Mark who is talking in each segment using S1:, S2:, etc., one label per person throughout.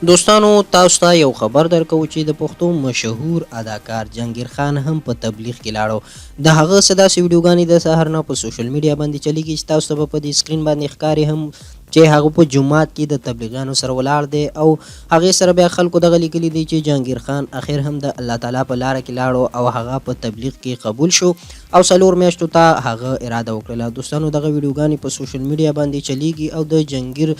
S1: دوستانو تاسو ته یو خبر درکوو چې د پښتو مشهور اداکار جهانګیر خان هم په تبلیغ کې لاړو. د هغه څه داسې ویډیوګانې د سهار نه په سوشل میډیا باندې چلیږي چې تاسو ته به په دې سکرین باندې ښکاري هم چې هغه په جومات کې د تبلیغیانو سره ولاړ دی او هغې سره بیا خلکو دغه لیکلي دي چې جهانګیر خان اخر هم د الله تعالی په لاره کې لاړو او هغه په تبلیغ کې قبول شو او څلور میاشتو ته هغه اراده وکړله. دوستانو دغه ویډیوګانې په سوشل میډیا باندې چلیږي او د جهانګیر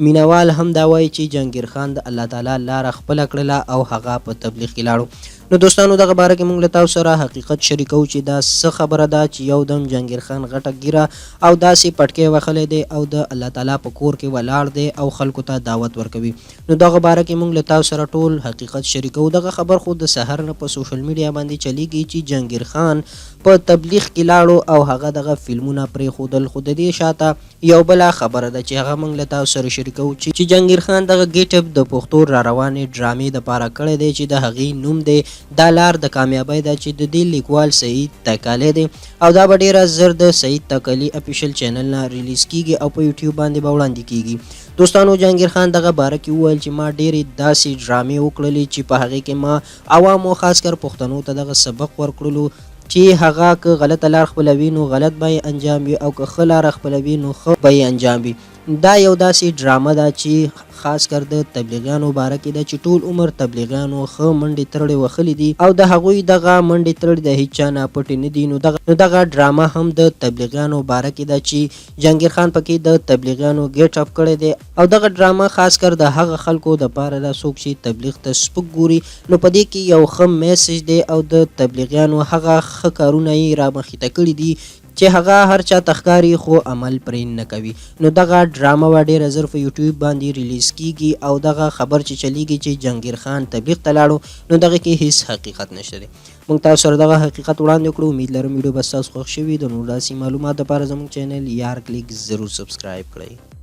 S1: مینوال هم دا وایي چې جهانګیر خان د الله تعالی لاره خپله کړله او هغه په تبلیغ کې لاړو. نو دوستانو دغه باره کې مونږ له تاسو سره حقیقت شریکوو چې دا څه خبره ده چې یو دم جهانګیر خان غټه ږیره او داسې پټکی وښلی دی او د الله تعالی په کور کې ولاړ دی او خلکو ته دعوت ورکوي. نو دغه باره کې مونږ له تاسو سره ټول حقیقت شریکوو. دغه خبر خو د سحر نه په سوشل میډیا باندې چلیږي چې جهانګیر خان په تبلیغ کې لاړو او هغه دغه فلمونه پریښودل خو ددې شاته یو بله خبره ده چې هغه مونږ له تاسو سره شریکوو چې جهانګیر خان دغه ګیټ اپ د پښتو راروانې ډرامې د پاره کړی دی چې د هغې نوم دی دا لار د کامیابۍ ده چې ددې لیکوال سعید تکلی دی او دا به ډیره زر د سعید تکلی افیشل چینل نه ریلیز کیږي او په یوټیوب باندې به وړاندې کیږي. دوستانو جهانګیر خان دغه باره کې وویل چې ما ډیرې داسې ډرامې وکړلې چې په هغې کې ما عوامو خاص کر پښتنو ته دغه سبق ورکړلو چي هغه که غلطه لار خپلوي نو غلط به يې انجام وي او که ښه لاره خپلوي نو ښه به يې انجام وي. دا يو داسي ډرامه ده چي خاص کر د تبليغيانو باره کي ده چي ټول عمر تبليغيانو ښه منډي ترړي وښلي دي او د هغوی دغه منډي ترړي د هيچا نه پټي نه دي نو دغه نو دغه ډرامه هم د تبليغيانو باره کي ده چي جهانګير خان پکي د تبليغيانو ګيټ اپ کړی دی او دغه ډرامه خاص کر د هغه خلکو د پاره ده څوک چي تبليغ ته سپک ګوري نو په دې کې یو ښه میسج دی او د تبلیغیانو هغه ښه کارونه یې رامخې ته کړي دي چې هغه هر چا ته ښکاري خو عمل پرې نه کوي. نو دغه ډرامه به ډېره زر په یوټیوب باندې ریلیز کیږي او دغه خبر چې چلیږي چې جهانګیر خان تبلیغ ته لاړو نو دغه کې هیڅ حقیقت نشته دی. موږ تاسو سره دغه حقیقت وړاندې کړو. امید لرم ویډیو به ستاسو خوښ شوي. د نور داسې معلومات لپاره زموږ چینل یار کلیک ضرور سبسکرایب کړئ.